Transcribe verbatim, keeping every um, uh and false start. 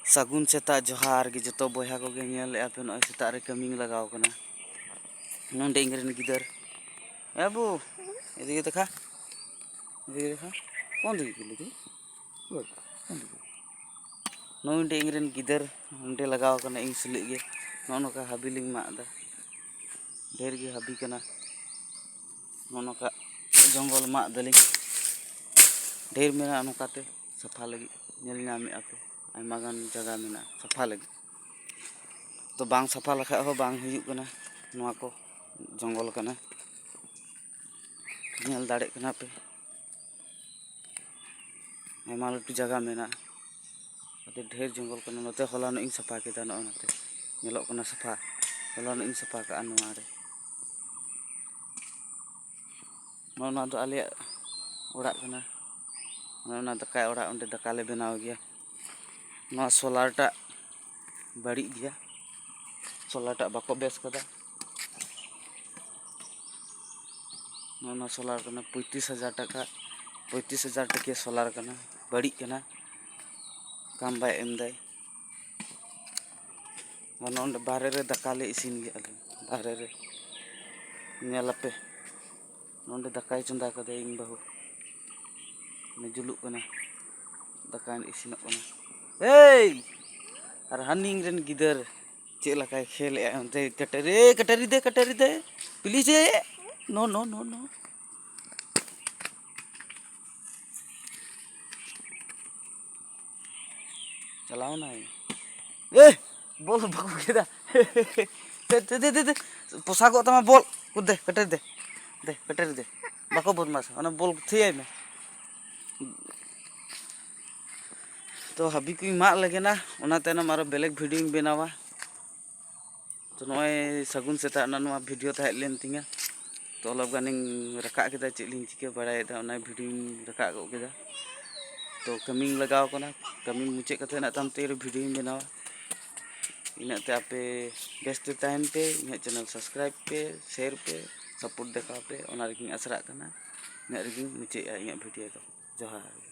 ᱥᱟᱹᱜᱩᱱ ᱥᱮᱛᱟᱜ ᱡᱚᱦᱟᱨ ᱜᱮ ᱡᱚᱛᱚ ᱵᱚᱭᱦᱟ ᱠᱚᱜᱮ᱾ ᱧᱮᱞᱮᱫᱼᱟ ᱯᱮ, ᱱᱚᱜᱼᱚᱭ ᱥᱮᱛᱟᱜ ᱨᱮ ᱠᱟᱹᱢᱤᱧ ᱞᱟᱜᱟᱣ ᱠᱟᱱᱟ᱾ ᱱᱚᱸᱰᱮ ᱤᱧ ᱨᱮᱱ ᱜᱤᱫᱟᱹᱨ, ᱮ ᱵᱟᱹᱵᱩ, ᱮᱫᱤᱠᱮ ᱫᱮᱠᱷᱟ, ᱮᱫᱤᱠᱮ ᱫᱮᱠᱷᱟ᱾ ᱠᱚᱱ ᱫᱤᱠᱮ ᱠᱮ ᱞᱤᱭᱮ ᱛᱩᱢ? ᱵᱚᱞ, ᱠᱚᱱ ᱫᱤᱠᱮ? ᱱᱚᱜᱼᱚᱭ ᱱᱚᱸᱰᱮ ᱤᱧ ᱨᱮᱱ ᱜᱤᱫᱟᱹᱨ ᱱᱚᱸᱰᱮ ᱞᱟᱜᱟᱣ ᱠᱟᱱᱟ ᱤᱧ ᱥᱩᱞᱩᱡ ᱜᱮ᱾ ᱱᱚᱜᱼᱚ ᱱᱚᱝᱠᱟ ᱦᱟᱹᱵᱤ ᱞᱤᱧ ᱢᱟᱜ ᱮᱫᱟ, ᱰᱷᱮᱨ ᱜᱮ ᱦᱟᱹᱵᱤ ᱠᱟᱱᱟ᱾ ᱱᱚᱜᱼᱚ ᱱᱚᱝᱠᱟ ᱡᱚᱝᱜᱚᱞ ᱢᱟᱜ ᱫᱟᱞᱤᱧ, ᱰᱷᱮᱨ ᱢᱮᱱᱟᱜᱼᱟ ᱱᱚᱝᱠᱟᱛᱮ ᱥᱟᱯᱷᱟ ᱞᱟᱹᱜᱤᱫ᱾ ᱧᱮᱞ ᱧᱟᱢᱮᱫᱼᱟ ᱯᱮ, ᱟᱭᱢᱟ ᱜᱟᱱ ᱡᱟᱭᱜᱟ ᱢᱮᱱᱟᱜᱼᱟ ᱥᱟᱯᱷᱟ ᱞᱟᱹᱜᱤᱫ᱾ ᱛᱚ ᱵᱟᱝ ᱥᱟᱯᱷᱟ ᱞᱮᱠᱷᱟᱡ ᱦᱚᱸ ᱵᱟᱝ ᱦᱩᱭᱩᱜ ᱠᱟᱱᱟ᱾ ᱱᱚᱣᱟ ᱠᱚ ᱡᱚᱝᱜᱚᱞ ᱠᱟᱱᱟ, ᱧᱮᱞ ᱫᱟᱲᱮᱜ ᱠᱟᱱᱟ ᱯᱮ᱾ ᱟᱭᱢᱟ ᱞᱟᱹᱴᱩ ᱡᱟᱭᱜᱟ ᱢᱮᱱᱟᱜᱼᱟ, ᱟᱹᱰᱤ ᱰᱷᱮᱨ ᱡᱚᱝᱜᱚᱞ ᱠᱟᱱᱟ᱾ ᱱᱚᱛᱮ ᱦᱚᱞᱟᱱᱚᱜ ᱤᱧ ᱥᱟᱯᱷᱟ ᱠᱮᱫᱟ, ᱱᱚᱜᱼᱚᱭ ᱱᱚᱛᱮ ᱧᱮᱞᱚᱜ ᱠᱟᱱᱟ ᱥᱟᱯᱷᱟ᱾ ᱦᱚᱞᱟᱱᱚᱜ ᱤᱧ ᱥᱟᱯᱷᱟ ᱠᱟᱜᱼᱟ ᱱᱚᱣᱟ ᱨᱮ᱾ ᱱᱚᱜᱼᱚ ᱱᱚᱣᱟ ᱫᱚ ᱟᱞᱮᱭᱟᱜ ᱚᱲᱟᱜ ᱠᱟᱱᱟ᱾ ᱱᱚᱜᱼᱚ ᱱᱚᱣᱟ ᱫᱟᱠᱟᱭ ᱚᱲᱟᱜ, ᱚᱸᱰᱮ ᱫᱟᱠᱟ ᱞᱮ ᱵᱮᱱᱟᱣ ᱜᱮᱭᱟ᱾ ᱱᱚᱣᱟ ᱥᱳᱞᱟᱨ ᱴᱟᱜ ᱵᱟᱹᱲᱤᱡ ᱜᱮᱭᱟ, ᱥᱳᱞᱟᱨ ᱴᱟᱜ ᱵᱟᱠᱚ ᱵᱮᱥ ᱠᱟᱫᱟ᱾ ᱱᱚᱜᱼᱚ ᱱᱚᱣᱟ ᱥᱳᱞᱟᱨ ᱠᱟᱱᱟ, ᱯᱚᱸᱭᱛᱨᱤᱥ ᱦᱟᱡᱟᱨ ᱴᱟᱠᱟ, ᱯᱚᱸᱭᱛᱨᱤᱥ ᱦᱟᱡᱟᱨ ᱴᱟᱠᱟ ᱥᱳᱞᱟᱨ ᱠᱟᱱᱟ, ᱵᱟᱹᱲᱤᱡ ᱠᱟᱱᱟ, ᱠᱟᱢ ᱵᱟᱭ ᱮᱢ ᱫᱟᱭ᱾ ᱟᱨ ᱱᱚᱰᱮ ᱵᱟᱦᱨᱮ ᱨᱮ ᱫᱟᱠᱟ ᱞᱮ ᱤᱥᱤᱱ ᱜᱮᱭᱟ ᱟᱞᱮ, ᱵᱟᱦᱨᱮ ᱨᱮ᱾ ᱧᱮᱞ ᱟᱯᱮ, ᱱᱚᱰᱮ ᱫᱟᱠᱟᱭ ᱪᱚᱸᱫᱟ ᱠᱟᱫᱟ ᱤᱧ ᱵᱟᱹᱦᱩ, ᱚᱱᱮ ᱡᱩᱞᱩᱜ ᱠᱟᱱᱟ, ᱫᱟᱠᱟ ᱤᱥᱤᱱᱚᱜ ᱠᱟᱱᱟ᱾ ᱮᱭ! ᱟᱨ ᱦᱟᱹᱱᱤ ᱤᱧ ᱨᱮᱱ ᱜᱤᱫᱟᱹᱨ ᱪᱮᱫ ᱞᱮᱠᱟᱭ ᱠᱷᱮᱞᱮᱜᱼᱟ ᱚᱱᱛᱮ, ᱠᱟᱴᱟᱨᱤ, ᱠᱟᱴᱟᱨᱤ ᱫᱮ, ᱠᱟᱴᱟᱨᱤ ᱫᱮ, please A, no, no, no, no. ᱪᱟᱞᱟᱣᱱᱟᱭ᱾ ᱮ, ᱵᱚᱞ ᱵᱟᱠᱚ ᱠᱮᱫᱟ᱾ ᱫᱮ, ᱫᱮ, ᱫᱮ, ᱫᱮ, ᱫᱮ᱾ ᱯᱚᱥᱟᱜᱚᱜ ᱛᱟᱢᱟ ᱵᱚᱞ᱾ ᱫᱮ, ᱠᱟᱴᱟᱨᱤ ᱫᱮ᱾ ᱫᱮ, ᱠᱟᱴᱟᱨᱤ ᱫᱮ᱾ ᱵᱟᱠᱚ ᱵᱚᱫᱢᱟᱥᱟ᱾ ᱚᱱᱟ ᱵᱚᱞ ᱛᱷᱤᱭᱟᱭ ᱢᱮ᱾ ᱛᱚ, ᱦᱟᱹᱵᱤ ᱠᱚᱧ ᱢᱟᱜ ᱞᱮᱜᱮ ᱱᱟ, ᱚᱱᱟ ᱛᱟᱭᱱᱚᱢ ᱟᱨᱚ ᱵᱮᱞᱮᱠ ᱵᱷᱤᱰᱤᱭᱳᱧ ᱵᱮᱱᱟᱣᱟ᱾ ᱛᱚ, ᱱᱚᱜᱼᱚᱭ ᱥᱟᱹᱜᱩᱱ ᱥᱮᱛᱟᱜ ᱨᱮᱱᱟᱜ ᱱᱚᱣᱟ ᱵᱷᱤᱰᱤᱭᱳ ᱛᱟᱦᱮᱸ ᱞᱮᱱ ᱛᱤᱧᱟᱹ᱾ ᱛᱚ, ᱚᱞᱚᱯ ᱜᱟᱱᱤᱧ ᱨᱟᱠᱟᱵ ᱠᱮᱫᱟ, ᱪᱮᱫ ᱞᱤᱧ ᱪᱤᱠᱟᱹ ᱵᱟᱲᱟᱭᱮᱫᱟ, ᱚᱱᱟ ᱵᱷᱤᱰᱤᱭᱳᱧ ᱨᱟᱠᱟᱵ ᱜᱚᱫ ᱠᱮᱫᱟ᱾ ᱛᱚ, ᱠᱟᱹᱢᱤᱧ ᱞᱟᱜᱟᱣ ᱠᱟᱱᱟ, ᱠᱟᱹᱢᱤ ᱢᱩᱪᱟᱹᱫ ᱠᱟᱛᱮ ᱱᱟᱜ ᱛᱟᱭᱚᱢ ᱛᱮ ᱵᱷᱤᱰᱤᱭᱳᱧ ᱵᱮᱱᱟᱣᱟ᱾ ᱤᱱᱟᱹᱜ ᱛᱮ ᱟᱯᱮ ᱵᱮᱥ ᱛᱮ ᱛᱟᱦᱮᱱ ᱯᱮ, ᱤᱧᱟᱹᱜ ᱪᱮᱱᱮᱞ ᱥᱟᱵᱥᱠᱨᱟᱭᱤᱵᱽ ᱯᱮ, ᱥᱮᱭᱟᱨ ᱯᱮ, ᱥᱟᱯᱳᱨᱴ ᱫᱮᱠᱷᱟᱣ ᱯᱮ, ᱚᱱᱟ ᱨᱮᱜᱮᱧ ᱟᱥᱨᱟᱜ ᱠᱟᱱᱟ᱾ ᱤᱱᱟᱹᱜ ᱨᱮᱜᱮᱧ ᱢᱩᱪᱟᱹᱫᱮᱜᱼᱟ ᱤᱧᱟᱹᱜ ᱵᱷᱤᱰᱤᱭᱳ ᱫᱚ᱾ ᱡᱚᱦᱟᱨ᱾